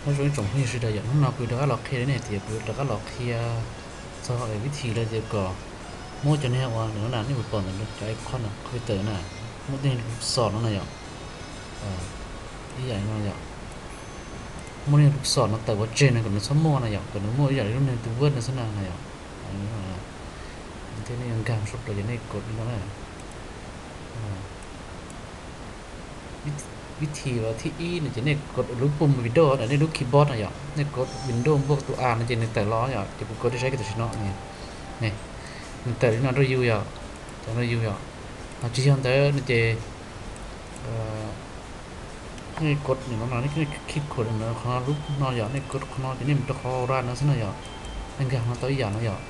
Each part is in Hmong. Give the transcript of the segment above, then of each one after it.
Nyob zoo ib tsoom phooj ywg sawv daws yom, hnub no kuv rov qab los qhia nej hais tias kuv rov qab los qhia txog vib thim lawm tias kom muab cov niag uas nws na nej mus pom ntawm cov icon computer na, muab tej lub xom no na yom, ib yam no yom, muab tej lub xom no tawm ua tseg no kom nws txhob muaj na yom, kom nws muaj ib yam li lub niag tus Word no xwb na na yom. Thiab nej yuav nkag mus saib plaws ces nej kov li no na. Vib thim thib ib no ces nej kov lub pum Windows ntawm nej lub keyboard no yom, nej kov Windows npuaj tus A no ces nws tawm los yom, ces kuv kov rau saib tam sim no ne, nws tawm li no rau yus yom, tawm rau yus yom. Ho tsis yog ntawd no ces nej kov nim no no, nej khij khuam ntawm qhov no lub no yom, nej kov qhov no ces nej mus rau qhov run no xwb no yom, nej nkag qhov no tau ib yam no yom.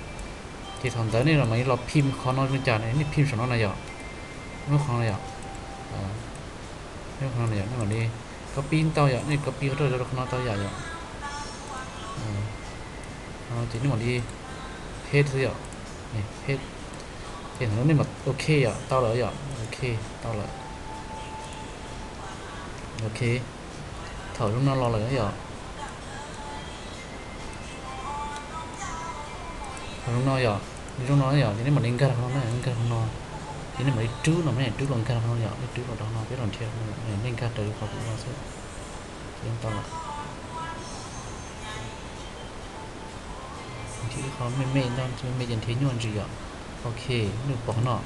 Ces thaum ntawd nej los mam li los phim qhov no zoo cas ne, nej phim saum no na yom, lub qhov no yom, lub qhov no yom, nej mam li copy tau yom, nej copy rau rau qhov no tau ib yam yom. Ces nej mam li paste xwb yom, paste. Ces thaum no nej mam ok yom, tau lawm yom, ok, tau lawm. Ok, thaum zoo no los lawm yom, thaum zoo no yom, zoo no yom, ces nej mam li nkag rau qhov no, nkag rau qhov no, ces nej mam li rub no, nej rub los nkag rau qhov no yom, nej rub los rau qhov no, peb los nrhiav, nej nkag raws li qhov kuv ua xwb, ces tau lawm. Nrhiav ib qho me me ntag, me me ces nrhiav nyuaj ntsis yom. Ok, nej pom qhov no,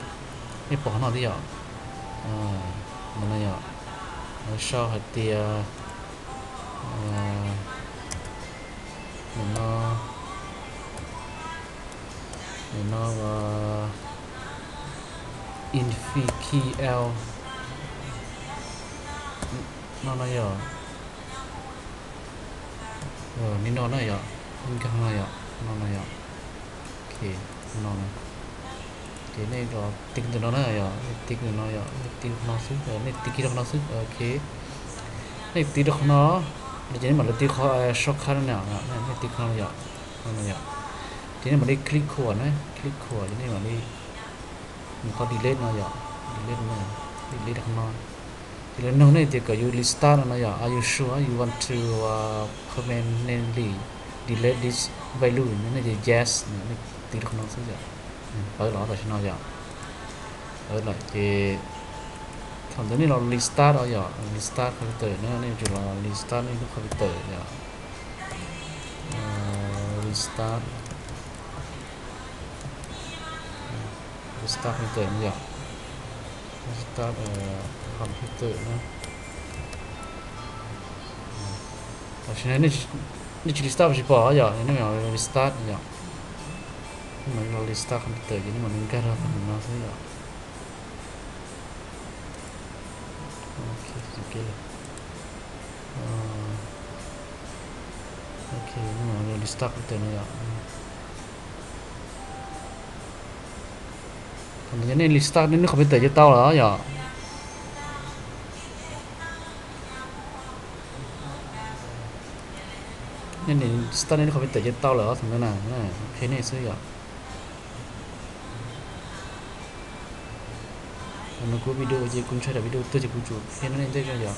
nej pom qhov no thiab yom. No no yom, lawv sau hais tias, nim no, nim no, infi key l, no no yom, li no na yom, nkag no yom, no no yom. Ok, no na, ces nej los tiv tus no na yom, nej tiv tus no yom, nej tiv qhov no xwb, nej tiv kiag rau qhov no xwb, ok. Nej tiv rau qhov no, ces nej mam li tiv qhov shortcut no na, nej tiv qhov no yom, no no yom. Ces nej mam li click khuam na, click khuam ces nej mam li mus qhov delete no yom, delete no, delete qhov no. Ces lawv nug nej tias kom yus restart no no yom, are you sure you want to permanently delete this value? Nej ces yes, nej tiv rau qhov no xwb yom. Pawv los tam sim no yom. Pawv lawm ces thaum ntawd nej los restart os yom, restart computer na, nej yuav tsum los restart nej lub computer yom. Restart, restart computer no yom, restart computer na. Tam sim no nej tsis restart tsis pom yom, nej mam restart yom. Nej mam li los restart computer ces nej mam li nkag rau qhov no xwb yom. Ok, ok, nej mam li restart computer no yom. Thaum ntawd nej restart nej lub computer ces tau lawm yom. Nej restart nej lub computer ces tau lawm thaum ntawd na, qhia nej xwb yom. Thaum no kuv video ces kuv ntshai daim video tuag ces kuv tsum qhia nej ntej yom.